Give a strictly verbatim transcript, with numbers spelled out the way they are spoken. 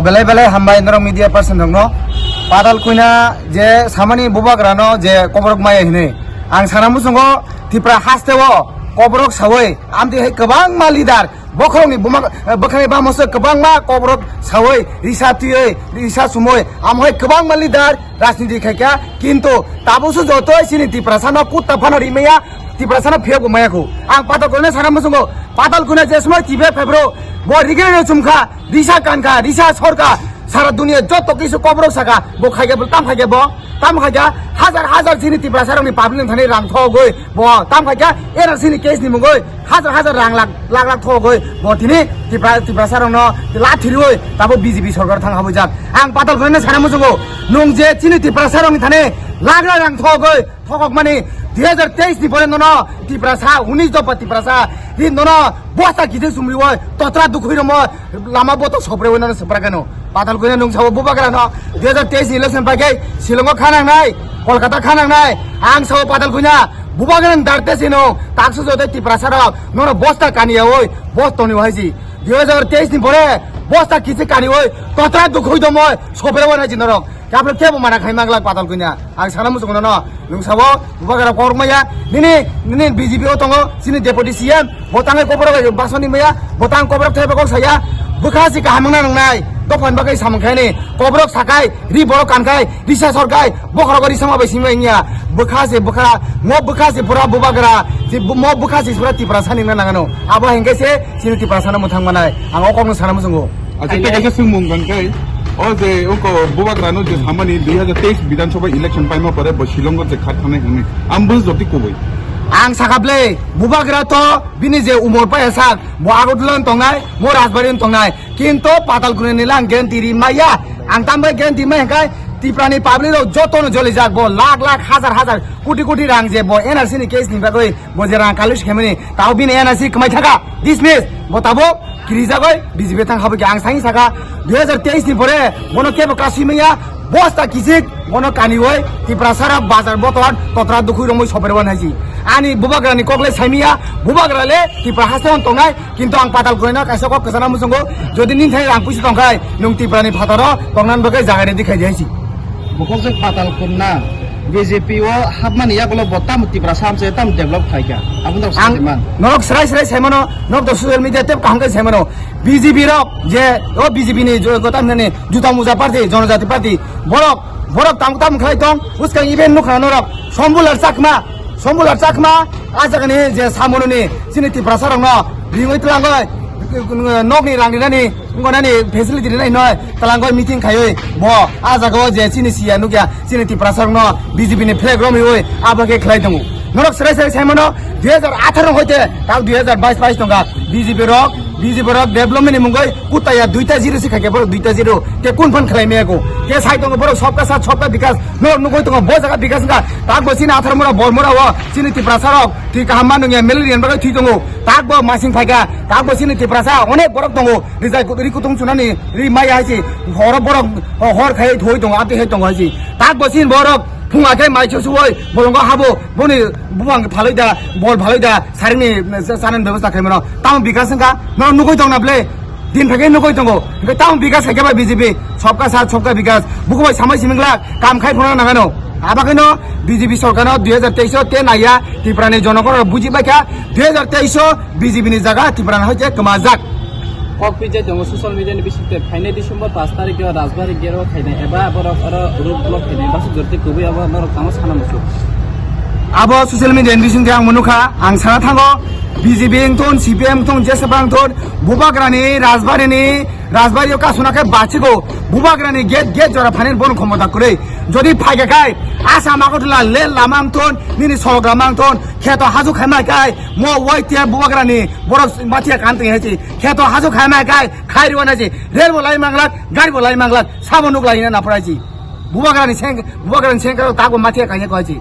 Belai belai hambai norok media person rokno. Patal Kuina je samani bubagrano je koborok maya hinwi. Ang sana muchungo Tipra hasteo koborok sawi amtwi hai kwbangma leader bokhorokni buma, eh, bwkhani bamose kwbangma koborok sawi risa twiwi risa sumui amo hai kwbangma leader rajniti khaikha, kintu tabukso joto chini Tiprasano kutta phano rimaya, Tiprasano phiyok bo maya khu. Ang Patal Kuina sana muchungo, Patal Kuina je somoi T V F phai bro, bo rigre no chumkha, risa kankha, risa sorkha, sara dunia joto kisu koborok saka, bo khaikha, bo tam khaikha, bo tam khaikha, hajar hajar chini Tiprasarokni public ni thani rang thogwi, bo tam khaikha, N R C ni case ni mungwi, hajar hajar rang lak lak lak thogwi, bo tini Tipra, Tiprasarokno lathirwi, tabo B J P sorkar thang habujak. Ang Patal Kuina sana muchungo, nung je chini Tiprasarokni thani lak lak rang thogwi, Thokok mani dui hajar teis ni pore nono Tiprasa, unis dopha Tiprasa, di nono bosta kiti sumriwi, totra dukhwi romo, lama boto sopre nono sopra kano. Patal Kuina nung sabo bubagra no, dui hajar teis ni election pai kai, Shillong o khanang nai, Kolkata khanang nai, ang sabo Patal Kuina, bubagra nang darte sino, taksu jote Tiprasa rok, nono bosta kani yawi, bos toni wahai si. Dui hajar teis ni pore, bosta kiti kani woi, totra dukhwi domo, sopre wahai si norok. Kapre kebo mana khai manglak Patal Kuina. Ang sana muchungo nono. Nung sabo, bubagra kokrok maya. Nini, nini B J P o tongo, chini deputy C M. Bo tangai koborok bai basoni maya. Bo tang koborok thai bakok saya. Bwkha si kaham wngna nangnai. Dophani bagwi samung khaini. Koborok sakai, ri borok kankai, risa sorkai. Bokhorok ri sama bai simi wngya. Bwkha si bwkha, mo bwkha si pura bubagra. Si bu-, mo bwkha si pura Tiprasa ni wngna nangano. Abo hingke se chini Tiprasa no mwthang manai. Ang o kokno sana muchungo. Acha, tei kaisa swngmung kang kai, o je oko bubagrano je samani dui hajar teis Bidhan Sabha election paima pore bo Shillongo je khat thanai hwnwi, ang bo joti kubui. Ang sakha ble, bubagra to bini je umor paya sak, bo Agartala tongnai, bo Rajbari tongnai, kinto Patal Kuina ni lang guarantee ri maya, ang tambai guarantee mai hwnkhe Tiprani public rok joto no jolijak, bo lakh lakh, hajar hajar, koti koti rang je bo N R C ni case ni bagwi bo je rang collect khaimani, tao bini N R C kwmai thaka, dismiss, bo tabo kirijagoi B J P thang habwi khe ang sani saka, dui hajar teis ni pore bono kebo kasui maya, bosta kichik bono kaniwoi Tiprasa rok bazar boton totra dukhwi romwi sopherwan haisi. Ani bubagrani kokle saimiya, bubagra le Tipra hasteo tongnai, kintu ang Patal Kuina kaisa kok kwchana muchungo, jodi nini thani rang puisi tongkhai, nung Tiprani phataro tongnan bagwi jaga ready khai di haisi. Bukhuk je Patal Kuina B J P o hapmani yagulo bo tamo Tiprasa amchai tamo develop khaikha. Aboni ang saimano norok srai srai saimano, norok to social media tep kaham khe saimano. B J P rok je o B J P ni jo-, gotam nani juta muja party, jonojati party, borok, borok tamo tamo khlai tong, uskang event nukha norok, Sombular Chakma, Sombular Chakma, a jagani je samononi chini Tiprasa rokno ringwi twlangwi nokni rang rinani, wngkha nani facility rinai noi, twlangwi meeting khaiwi bo a jagao je chini siya nukya, chini Tiprasa rokno B J P ni flag romwi abo khe khlai tongo. Norok srai srai saimano, dui hajar atharo hoite tak dui hajar bais bais tongkha, B J P rok, B J P rok development ni mungwi kutaya duita zero se khaikhe borok duita zero. Te kun phan khlai maya ko? Te sai tongo borok sobka sat sobka bikas. Norok nugwi tongo bo jaga bikas wngkha. Tak bo chini athar mura bor mura o chini Tiprasa rok twi kaham ma nungya malaria ni bagwi thwi tongo. Tak bo masing phaikha. Tak bo chini Tiprasa onek borok tongo. Rijai kut-, ri kutung chunani ri maya hai si. Horo borok hor khai thoi tongo, ati hai tongo hai si. Tak bo chini borok phunga khe mai chusuoi bolongo habo. Boni bumang phaloi da, bol phaloi da, saringni chanani bebostha khaimano. Tamo bikas wngkha, norok nugwi tongna ble? Din phai khe nugwi tongo. Hingke tamo bikas hai khe bai B J P, sobka sat, sobka bikas. Buku bai samai siming glak, kam khai phano nangano. Abakino B J P sorkarno dui hajar teis o te naiya, Tiprani jonogon rok buji baikha, dui hajar teis o B J P ni jaga Tiprani hoite kwmajak. Kok pijai tongo social media ni bisingtwi, phainai December paanch tarikh o Rajbari gate o khainai eba borok oro road block khainai, basi jorti kubui abo norok tamo sana muchung. Abo social media ni bisingtwi ang nukha, ang sana thango, B J P wngthun, C P M wngthun, jesaba wngthun, bubagrani, Rajbari ni, Rajbari o kasuna khe bachigo, bubagrani gate, gate jora phainai bono khomota kwrwi. Jodi phaikha khai, Assam Agartala lel lama wngthun, nini sorok lama wngthun, kheto hajuk khaima khai, mo Y T F bubagrani, borok mathiya kan twi hai si, kheto hajuk khaima khai, khai rwna si, rel bo lai manglak, gari bo lai manglak, sabo nuk lai na naprai si. Bubagrani seng, bubagrani seng karo tak bo mathiya kanya koi si.